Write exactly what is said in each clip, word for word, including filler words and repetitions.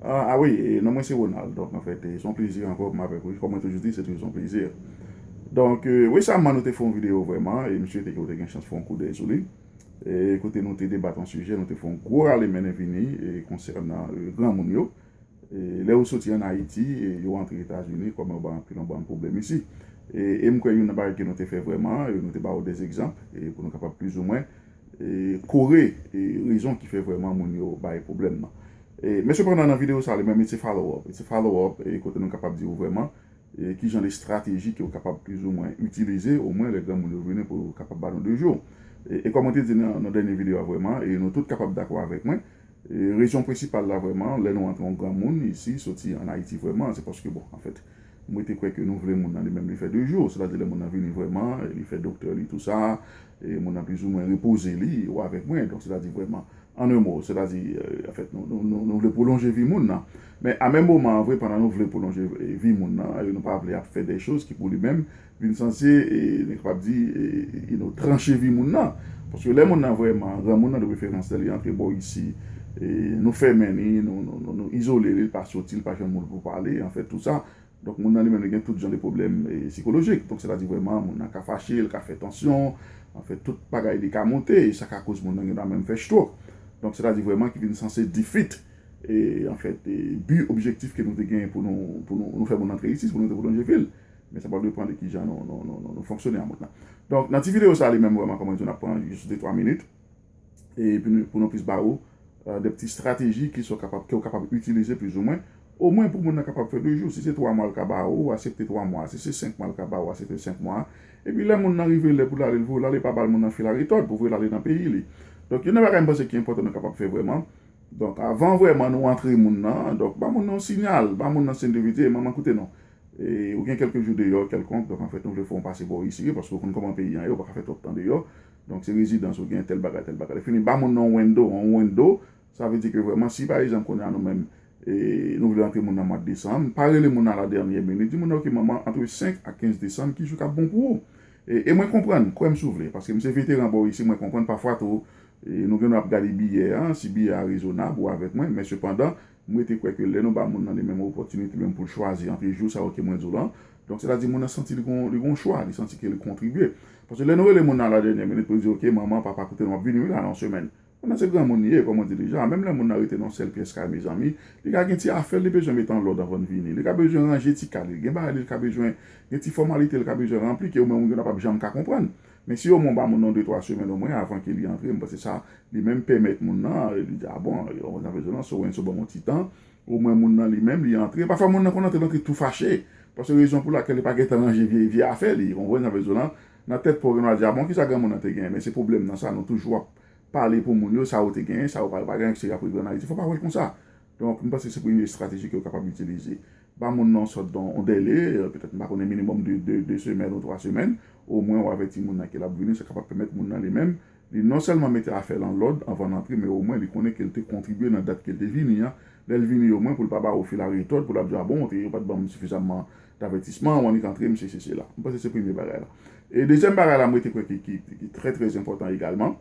Ah, ah wi, e, non mwen se Ronald. Donk, anfèt, e, se yon plezi ankò pou m avèk ou. Kòm mwen toujou di, se toujou yon plezi. Donk, e, resaman, nou te fè yon videyo vrèman, e m swete ke w te gen chans fè yon koudèy sou li. E, kote nou te debat yon sijè, nou te fè yon gwo rale mennen vini, e, konsènan, e, granmoun yo. E, lè yo soti ann Ayiti, e, yo antre Etazini, kòman yo bay anpil yon bann pwoblèm isi. E, e m kwè youn nan bagay ke nou te fè vrèman, e, nou te ba yo de egzanp, e, pou nou kapab plizoumwen, e, kore, e, rezon ki fè vrèman moun yo bay pwoblèm nan. E, men sepandan, nan videyo sa, li menm, it's a follow up. It's a follow up, e, kote nou kapab di w vrèman, e, ki jan de estrateji ke w kapab plizoumwen itilize, omwen lè granmoun yo vini pou yo kapab ba nou de jou. E, e kòm mwen te di nan, nan dènye videyo a vrèman, e nou tout kapab dakò avèk mwen, e, rezon prensipal la vrèman, lè nou antre yon granmoun isi, soti ann Ayiti vrèman, se paske, bon, anfèt, mwen te kwè ke nou vle moun nan li menm li fè de jou, sètadi lè moun nan vini vrèman, e li fè doktè li, tou sa, e moun nan plizoumwen repoze li, ou avèk mwen, donk sètadi vrèman, an en mo, sètadi, e, anfèt, nou, nou, nou, nou vle pwolonje vi moun nan. Men, a menm moman an, vre, pandan nou vle pwolonje, e, vi moun nan, e nou pa vle ap fè de choz ki pou li menm vin sanse, e, nou kapab di, e, you know, tranche vi moun nan. Paske lè moun nan vrèman, granmoun nan de preferans, lè li antre bò isi, e, nou fèmen li, nou, nou, nou, nou izole li, li pa soti, li pa jwenn moun pou pale, anfèt, tou sa. Donk, moun nan li menm, li gen tout jan de pwoblèm, e, sikolojik. Donk, sètadi vrèman, moun nan ka fache, li ka fè tansyon, anfèt, tout bagay li ka monte, e sa ka koz moun nan gendwa menm fè stroke. Donk, sètadi vrèman ki vin sanse defeat, e, anfèt, e, bi objektif ke nou te genyen pou nou, pou nou, nou fè moun antre isi, pou nou te pwolonje vi l. Men sa pral depann de kijan nou, nou, nou, nou, nou fonksyone a moun nan. Donk, nan ti videyo sa li menm vrèman, kòm mwen di, n ap pran jis de twa minit. E pou nou, pou nou plis ba ou, e, de ti estrateji ki sa w kapab, ke w kapab itilize plizoumwen, omwen pou moun nan kapab fè de jou. Si se twa mwa l ka ba ou, ou aksepte twa mwa. Si se senk mwa l ka ba ou, ou aksepte senk mwa. Epi lè moun nan rive lè pou l ale, l voye l ale, pa ba l moun nan fil a retòd pou voye l ale nan peyi li. Donk, youn nan bagay m panse ki enpòtan nou kapab fè vrèman, donk, avan vrèman nou antre moun nan, donk, ba moun nan yon siyal, ba moun nan siy de vite, manman koute non. E, ou gen kèlke jou deyò kèlkonk, donk, anfèt, nou vle fè w pase bò isi, paske ou konn kòman peyi an ye, ou pa ka fè twòp tan deyò. Donk, se rezidans ou gen, tèl bagay, tèl bagay. Lè fini, ba moun nan yon window, yon window, sa vle di ke vrèman, si pa egzanp, kounye a nou menm, e, nou vle antre moun nan mwa desanm, pa rele moun nan a la dènyè minit, di moun nan, "Ok, manman, antre senk a kenz desanm, ki jou k ap bon pou ou?" E, e mwen konprann, kwè m si w vle, paske m se veteran bò isi, mwen konprann pafwa tou, e, nou gen dwa ap gade biyè an, si biyè a rezonab ou avèk mwen, men sepandan, m rete kwè ke lè nou ba moun nan li menm opòtinite li menm pou l chwazi antre jou sa yo ke mwen di w lan, donk sètadi moun nan santi li gon, li gon chwa, li santi ke li kontribye. Paske lè nou rele moun nan a la dènyè minit pou l di, "Ok, manman, papa, koute non, m ap vini wi la nan yon semèn." Moun nan se granmoun li ye, kòm mwen di deja, menm lè moun nan rete nan yon sèl pyès kay, mezanmi, li ka gen ti afè l li bezwen mete an lòd anvan l vini. Li ka bezwen ranje ti kay li, gen bagay li ka bezwen, gen ti fòmalite li ka bezwen ranpli ke ou menm ou gen dwa p ap janm ka konprann. Men si omwen w ba moun nan de twa semèn omwen avan ke li antre, m panse sa li menm pèmèt moun nan, li di, "A bon, yo, nan rezonans, so wen, so ban m yon ti tan." Omwen moun nan li menm, li antre. Pafwa moun nan konn antre, l antre tou fache. Paske rezon pou lakèl li pa gentan ranje vye, vye afè li. Ou konprann sa m vle di w lan? Nan tèt pa w, gen dwa di, "A bon, kisa granmoun nan te genyen?" Men se pwoblèm nan sa, nou toujou ap pale pou moun yo, sa yo te genyen, sa yo pa, yo pa genyen, se apre yo ann Ayiti. Fò pa wè l konsa. Donk, m panse se premye estrateji ke w kapab itilize. Ba moun nan yon sòt de, yon dèle, petèt, m pa konnen, minimòm de, de, de semèn ou twa semèn, omwen w avèti moun nan ke l ap vini, sa kapab pèmèt moun nan li menm, li non sèlman mete afè l an lòd anvan l antre, men omwen li konnen ke l te kontribye nan dat ke l te vini an. Lè l vini, omwen, pou l pa ba w fil a retòd, pou l ap di, "A bon, te, yo pa t ban m sifizamman davètisman, ou annik antre, m sesi, sela." M panse se premye bagay la. E dezyèm bagay la, mwen te kwè ki, ki, ki trè, trè enpòtan egalman.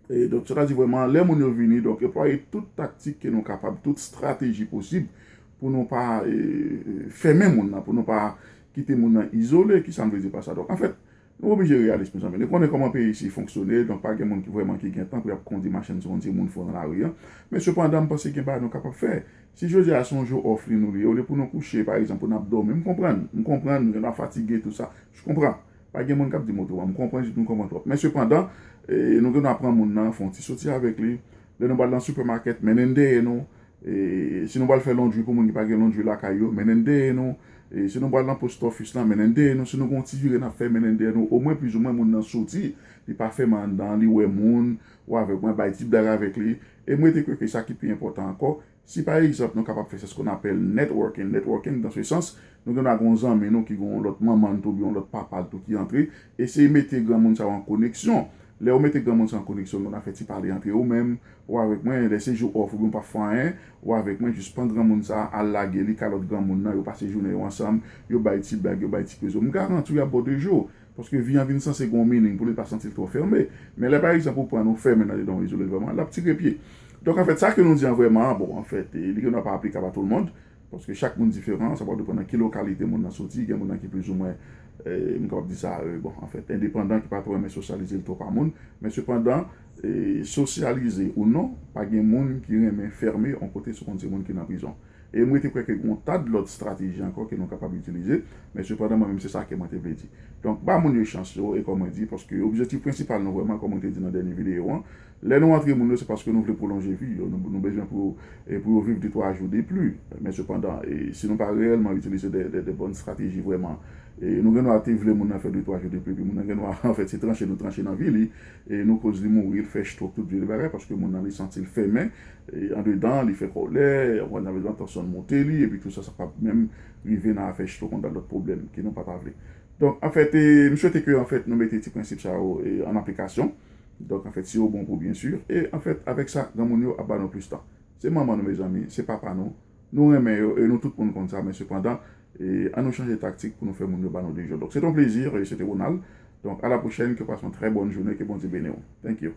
E donk, sètadi vrèman, lè moun yo vini, donk, enplwaye tout taktik ke nou kapab, tout estrateji posib pou nou pa, e, fèmen moun nan, pou nou pa kite moun nan izole. Kisa m vle di pa sa? Donk, anfèt, nou oblije reyalis, mezanmi. Nou konnen kòman peyi isi fonksyone, donk pa gen moun ki vrèman ki gen tan pou y ap kondi machann sou yon timoun fou nan lari an. Men sepandan, m panse gen bagay nou kapab fè. Si jodi a se yon jou off li nou li ye, olye pou nou kouche, pa egzanp, pou n ap dòmi, m konprann, m konprann, nou gen dwa fatige, tou sa, je comprends. Pa gen moun k ap di m otreman. M konprann, m konprann twòp. Men sepandan, e, nou gen dwa pran moun nan, fè yon ti soti avèk li. Lè nou pral nan supermarket, mennen l dèyè nou. E, si nou pral fè laundry pou moun ki pa gen laundry lakay yo, mennen l dèyè nou. E, si nou pral nan post office lan, mennen l dèyè nou. Si nou gen yon ti vire n ap fè, mennen l dèyè nou. Omwen, plizoumwen, moun nan soti, li pa fèmen anndan, li wè moun, ou avèk mwen, bay ti blag avèk li. E mwen te kwè ke sa ki pi enpòtan ankò, si pa egzanp nou kapab fè, c'est ce qu'on appelle networking. Networking, dans ce sens, nou gen dwa gen yon zanmi nou ki gen yon lòt manman n tou, oubyen yon lòt papa l tou ki antre, eseye mete granmoun sa yo an koneksyon. Lè ou mete granmoun sa yo an koneksyon, nou gen dwa fè ti pale antre yo menm, ou avèk mwen, lè se jou off, oubyen ou p ap fè anyen, ou avèk mwen, jis pran granmoun sa a, al lage li kay lòt granmoun nan, yo pase jounen yo ansanm, yo bay ti blag, yo bay ti koze. M garanti w, y ap ba w de jou. Paske vi an vin sanse gen yon meaning pou li, pa santi l twò fèmen. Men lè, pa egzanp, ou pran l, ou fèmen l anndan, ou izole l vrèman, l ap tire pye. Donk, anfèt, sa ke nou di an vrèman, bon, anfèt, e, li gen dwa pa aplikab a tout le monde, paske chak moun diferan, sa va depann nan ki lokalite moun nan soti, gen moun nan ki plizoumwen, e, m kapab di sa, e, bon, anfèt, endepandan, ki pa twò renmen sosyalize l twòp a moun, men sepandan, e, sosyalize ou non, pa gen moun ki renmen fèmen yon kote sou konn se moun ki nan prizon. E m rete kwè ke yon ta de lòt estrateji ankò ke nou kapab itilize, men sepandan mwen menm se sa ke mwen te vle di. Donk, ba moun yo chans yo, e kòm mwen di, paske objektif prensipal nou vrèman, kòm mwen te di nan dènye videyo an, lè nou antre moun yo, se paske nou vle pwolonje vi yo, nou, nou bezwen pou, e pou yo viv de twa jou de pli. Men sepandan, e si nou pa reyèlman itilize de, de, de bòn estrateji vrèman, e nou gen dwa te vle moun nan fè de twa jou de pli, epi moun nan gen dwa, anfèt, se tranche nou tranche nan vi li, e nou koz li mouri, l fè stroke, tout vye bagay, paske moun nan li santi l fèmen, e andedan, li fè kòlè, ou konprann, tansyon l monte li, epi tou sa, sa p ap menm rive nan afè stroke, yon ta lòt pwoblèm ke nou pa ta vle. Donk, anfèt, e, m swete ke, anfèt, nou mete ti prensip sa yo, e, an aplikasyon. Donk, anfèt, si yo bon pou byen si. E, anfèt, avèk sa, granmoun yo ap ba nou plis tan. Se manman nou, mezanmi, se papa nou. Nou renmen yo, e nou tout moun konn sa, men sepandan, e, an nou chanje taktik pou nou fè moun yo ba nou de jòb. Donk, se te yon plezi, e, se te Ronald. Donk, à la prochaine, ke w pase yon trè bòn jounen, ke Bondye beni w. Thank you.